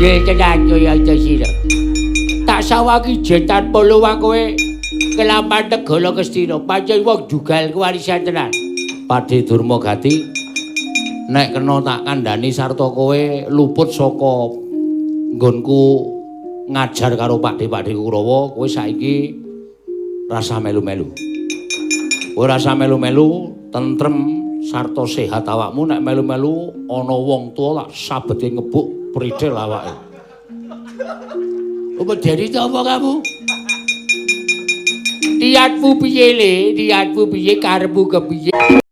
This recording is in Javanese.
Gendel tenan kaya sira. Tak sawangi jen tanpa luwang kowe kelaman negara Ngastina. Pancen wong jugal kewarisan tenan. Pakdhe Durmagati, nek kena tak kandhani sarta kowe luput saka nggonku ngajar karo pakdhe-pakdhe Kurawa, kowe saiki rasa melu-melu. Kowe rasa melu-melu, tentrem sarta sehat awakmu. Nek melu-melu ana wong tuwa tak sabete ngebuk prithil awake. Apa dari apa kamu? Niatmu piye le? Niatmu piye, karepmu kepiye?